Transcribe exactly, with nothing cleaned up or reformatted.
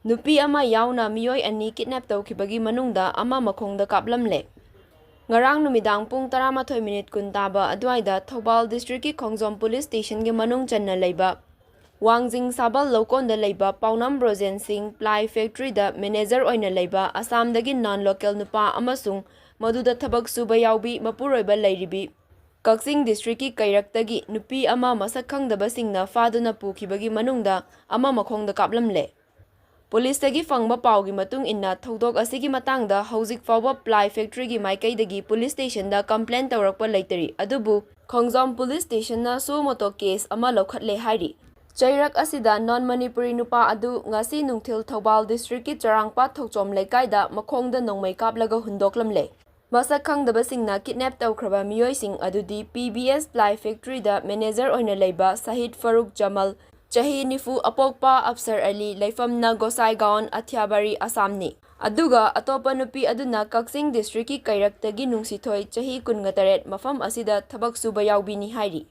ꯅꯨꯄꯤ ꯑꯃ ꯌꯥꯎꯅ ꯃꯤꯑꯣꯏ ꯑꯅꯤ ꯀꯤꯗꯅꯦꯞ ꯇꯧꯈꯤꯕꯒꯤ ꯃꯅꯨꯡꯗ ꯑꯃ ꯃꯈꯣꯡꯗ ꯀꯥꯞꯂꯝꯂꯦ꯫ ꯉꯔꯥꯡ ꯅꯨꯃꯤꯗꯥꯡ ꯄꯨꯡ ꯇꯔꯥꯃꯥꯊꯣꯏ ꯃꯤꯅꯤꯠ ꯀꯨꯟ ꯇꯥꯕ ꯑꯗꯨꯋꯥꯏꯗ ꯊꯧꯕꯥꯜ ꯗꯤꯁꯇ꯭ꯔꯤꯛꯀꯤ ꯈꯣꯡꯖꯣꯝ ꯄꯨꯂꯤꯁ ꯁ꯭ꯇꯦꯁꯟꯒꯤ ꯃꯅꯨꯡ ꯆꯟꯅ ꯂꯩꯕ ꯋꯥꯡꯖꯤꯡ ꯁꯥꯕꯜ ꯂꯧꯀꯣꯟꯗ ꯂꯩꯕ ꯄꯥꯎꯅꯝ ꯕ꯭ꯔꯣꯖꯦꯟ ꯁꯤꯡ ꯄ꯭ꯂꯥꯏ ꯐꯦꯛꯇ꯭ꯔꯤꯗ ꯃꯦꯅꯦꯖꯔ ꯑꯣꯏꯅ ꯂꯩꯕ ꯑꯁꯥꯝꯗꯒꯤ ꯅꯟ ꯂꯣꯀꯦꯜ ꯅꯨꯄꯥ ꯑꯃꯁꯨꯡ ꯃꯗꯨꯗ ꯊꯕꯛ ꯁꯨꯕ ꯌꯥꯎꯕꯤ ꯃꯄꯨꯔꯣꯏꯕ ꯂꯩꯔꯤꯕꯤ ꯀꯛꯆꯤꯡ ꯗꯤꯁꯇ꯭ꯔꯤꯛꯀꯤ ꯀꯩꯔꯛꯇꯒꯤ ꯅꯨꯄꯤ ꯑꯃ ꯃꯁꯛ ꯈꯪꯗꯕꯁꯤꯡꯅ ꯐꯥꯗꯨꯅ ꯄꯨꯈꯤꯕꯒꯤ ꯃꯅꯨꯡꯗ ꯑꯃ ꯃꯈꯣꯡꯗ ꯀꯥꯞꯂꯝꯂꯦ꯫ ꯄꯨꯂꯤꯁꯇꯒꯤ ꯐꯪꯕ ꯄꯥꯎꯒꯤ ꯃꯇꯨꯡ ꯏꯟꯅ, ꯊꯧꯗꯣꯛ ꯑꯁꯤꯒꯤ ꯃꯇꯥꯡꯗ ꯍꯧꯖꯤꯛ ꯐꯥꯎꯕ ꯄ꯭ꯂꯥꯏ ꯐꯦꯛꯇ꯭ꯔꯤꯒꯤ ꯃꯥꯏꯀꯩꯗꯒꯤ ꯄꯨꯂꯤꯁ ꯁ꯭ꯇꯦꯁꯟꯗ ꯀꯝꯄ꯭ꯂꯦꯟ ꯇꯧꯔꯛꯄ ꯂꯩꯇꯔꯤ꯫ ꯑꯗꯨꯕꯨ ꯈꯣꯡꯖꯣꯝ ꯄꯨꯂꯤꯁ ꯁ꯭ꯇꯦꯁꯟꯅ suo motu ꯀꯦꯁ ꯑꯃ ꯂꯧꯈꯠꯂꯦ ꯍꯥꯏꯔꯤ꯫ ꯆꯩꯔꯛ ꯑꯁꯤꯗ ꯅꯟ ꯃꯅꯤꯄꯨꯔꯤ ꯅꯨꯄꯥ ꯑꯗꯨ ꯉꯁꯤ ꯅꯨꯡꯊꯤꯜ ꯊꯧꯕꯥꯜ ꯗꯤꯁꯇ꯭ꯔꯤꯛꯀꯤ ꯆꯔꯥꯡꯄꯥꯠ ꯊꯣꯛꯆꯣꯝ ꯂꯩꯀꯥꯏꯗ ꯃꯈꯣꯡꯗ ꯅꯣꯡꯃꯩ ꯀꯥꯞꯂꯒ ꯍꯨꯟꯗꯣꯛꯂꯝꯂꯦ꯫ ꯃꯁꯛ ꯈꯪꯗꯕꯁꯤꯡꯅ ꯀꯤꯗꯅꯦꯞ ꯇꯧꯈ꯭ꯔꯕ ꯃꯤꯑꯣꯏꯁꯤꯡ ꯑꯗꯨꯗꯤ ꯄꯤ ꯕꯤ ꯑꯦꯁ ꯄ꯭ꯂꯥꯏ ꯐꯦꯛꯇ꯭ꯔꯤꯗ ꯃꯦꯅꯦꯖꯔ ꯑꯣꯏꯅ ꯂꯩꯕ ꯁꯍꯤꯗ ꯐꯔꯨꯛ ꯖꯃꯜ, ꯆꯍꯤ ꯅꯤꯐꯨ, ꯑꯄꯣꯛꯄ ꯑꯐꯁꯔ ꯑꯂꯤ, ꯂꯩꯐꯝꯅ ꯒꯣꯁꯥꯏꯒꯥꯎꯟ, ꯑꯊꯤꯌꯥꯕꯥꯔꯤ, ꯑꯁꯥꯝꯅꯤ꯫ ꯑꯗꯨꯒ ꯑꯇꯣꯞꯄ ꯅꯨꯄꯤ ꯑꯗꯨꯅ ꯀꯛꯆꯤꯡ ꯗꯤꯁꯇ꯭ꯔꯤꯛꯀꯤ ꯀꯩꯔꯛꯇꯒꯤ ꯅꯨꯡꯁꯤꯊꯣꯏ, ꯆꯍꯤ ꯀꯨꯟꯒ ꯇꯔꯦꯠ, ꯃꯐꯝ ꯑꯁꯤꯗ ꯊꯕꯛ ꯁꯨꯕ ꯌꯥꯎꯕꯤꯅꯤ ꯍꯥꯏꯔꯤ꯫